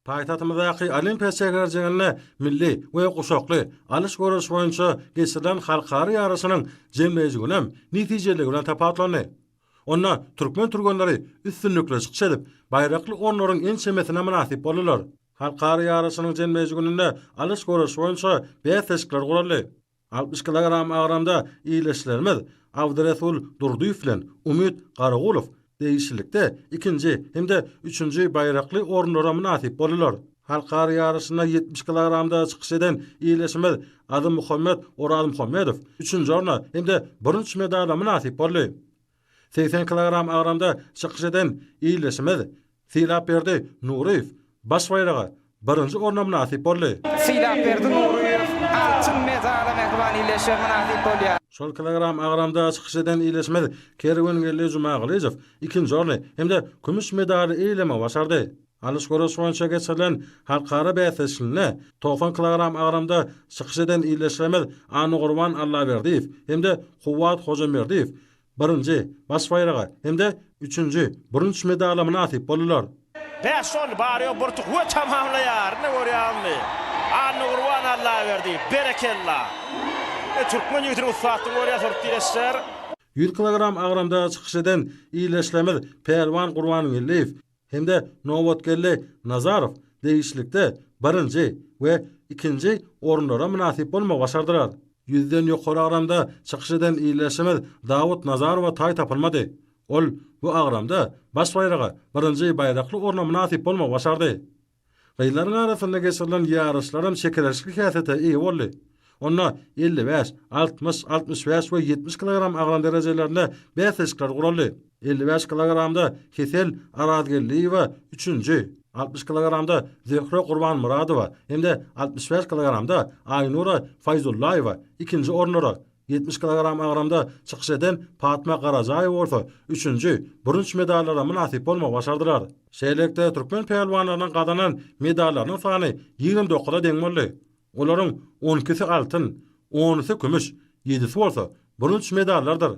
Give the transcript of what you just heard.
Paýtagtymyzdaky Olimpiýa şäherjiginde milli we guşakly alyş göreşi boýunça geçirilen halkara ýaryşynyň jemleýji günem netijeliligi bilen tapawutlandy. Onda türkmen türgenleri üstünlikli çykyş edip, baýrakly orunlaryň ençemesine mynasyp boldular. Halkara ýaryşynyň jemleýji gününde alyş göreşi boýunça bäsleşikler guraldy. 60 kilogram agramda ildeşlerimiz Abdyresul Durdyýew bilen Umyt Garagulow degişlilikde ikinji hem-de üçünji baýrakly orunlara mynasyp boldular. Halkara ýaryşynda 70 kilogramda çykyş eden ildeşimiz Azymmuhammet Orazmuhammedow üçünji orna hem-de bürünç medala mynasyp boldy. 80 kilogram agramda çykyş eden ildeşimiz Sylapberdi Nuryýew baş baýraga, birinji orna mynasyp boldy. Sylapberdi Nuryýew altyn medala mähriban ildeşler mynasyp bolýar. Şol kilogram agramda çykyş eden ildeşimiz Kerwengeldi Jumagylyjow ikinji orny hem-de kümüş medaly eýelemegi başardy. Alyş-göreş boýunça geçirilen halkara bäsleşiginde 90 kilogram agramda çykyş eden ildeşlerimiz Annagurban Allaberdiýew hem-de Kuwwat Hojamberdiýew birinji, baş baýraga hem-de üçünji, bürünç medala mynasyp boldular. Bäş gol, bary-ýogy bir utuk we tamamlaýar. Ine görýäňmi? Annagurban Allaberdiýew, berekella! Ine türkmen ýigidiniň ussatlygyny görýäs hormatly ildeşler. 100 kilogram agramda çykyş eden ildeşlerimiz Pälwan Gurbangeldiýew hem-de Nobatgeldi Nazarow degişlilikde birinji we ikinji orunlara mynasyp bolmagy başardylar. Ýüzden ýokary agramda çykyş eden ildeşimiz Dawut Nazarowa taý tapylmady. Ol bu agramda baş baýraga, birinji baýrakly orna mynasyp bolmagy başardy. Gyzlaryň arasynda geçirilen ýaryşlaram çekeleşikli häsiýete eýe boldy. Onda 55, 60, 65 we 70 kilogram agram derejelerinde bäsleşikler guraldy. 55 kilogramda Hesel Arazgeldiýewa üçünji, 60 kilogramda Zöhre Gurbanmyradowa hem-de 65 kilogramda Aýnura Faýzullaýewa ikinji orunlara, 70 kilogram agramda çykyş eden Patma Garajaýewa bolsa üçünji bürünç medallara mynasyp bolmagy başardylar. Şeýlelikde, türkmen pälwanlarynyň gazanan medallarynyň sany 29-a deň boldy. Olaryň on ikisi altyn, onusy kümüş, ýedisi bolsa bürünç medallardyr.